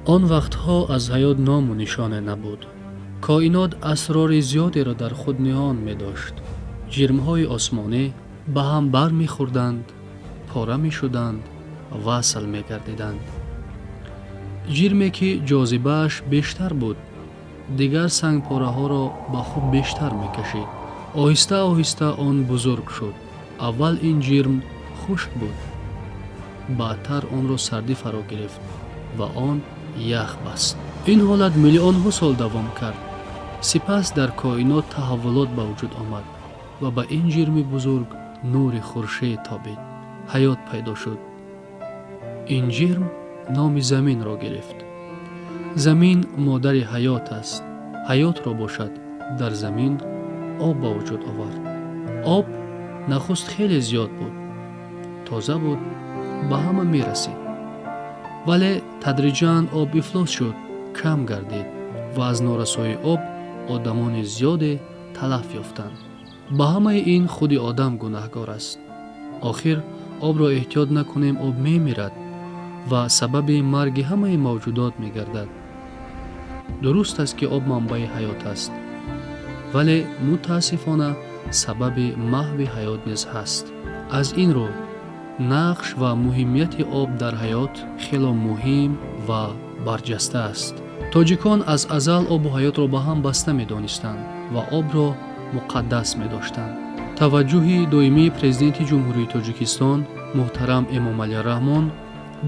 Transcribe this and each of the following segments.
Он вақтҳо аз ҳаёт ному нишоне набуд. Коинот асрори зиёдеро дар худ ниҳон медошт. Ҷирмҳои осмонӣ ба ҳам бармехӯрданд, пора мешуданд, васл мегардиданд. Ҷирме ки ҷозибааш бештар буд, дигар сангпораҳоро ба худ бештар мекашид. Оҳиста оҳиста он бузург шуд. Аввал ин ҷирм хушк буд, баъдтар онро сардӣ фаро гирифт ва он ях баст. Ин ҳолат миллионҳо сол давом кард. Сипас дар коинот таҳаввулот ба вуҷуд омад ва ба ин ҷирми бузург нури хуршед тобид. Ҳаёт пайдо шуд. Ин ҷирм номи заминро гирифт. Замин модари ҳаёт аст. Ҳаётро бошад дар замин об ба вуҷуд овард. Об нахуст хеле зиёд буд, тоза буд, ба ҳама мерасид. Вале тадриҷан об ифлос шуд, кам гардид ва аз норасоии об одамони зиёде талаф ёфтанд. Ба ҳамаи ин худи одам гунаҳгор аст. Охир обро эҳтиёт накунем, об мемирад ва сабаби марги ҳамаи мавҷудот мегардад. Дуруст аст, ки об манбаи ҳаёт аст, вале мутаассифона сабаби маҳви ҳаёт низ ҳаст. Аз ин рӯ нақш ва муҳимияти об дар ҳаёт хело муҳим ва барҷаста аст. Тоҷикон аз азал обу ҳаётро ба ҳам баста медонистанд ва обро муқаддас медоштанд. Таваҷҷӯҳи доимии Президенти Ҷумҳурии Тоҷикистон муҳтарам Эмомалӣ Раҳмон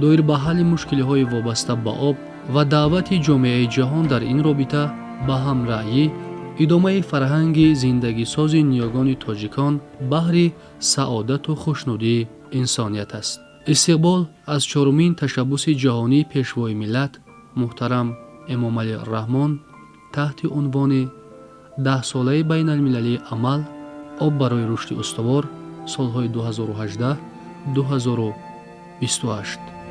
доир ба ҳалли мушкилиҳои вобаста ба об ва даъвати ҷомеаи ҷаҳон дар ин робита ба ҳамраъйӣ идомаи фарҳанги зиндагисози ниёгони тоҷикон баҳри саодату хушнудии инсоният аст. Истиқбол аз чорумин ташаббуси ҷаҳонии Пешвои миллат муҳтарам Эмомалӣ Раҳмон таҳти унвони Даҳсолаи байналмилалии амал «Об барои рушди устувор» солҳои 2018-2028.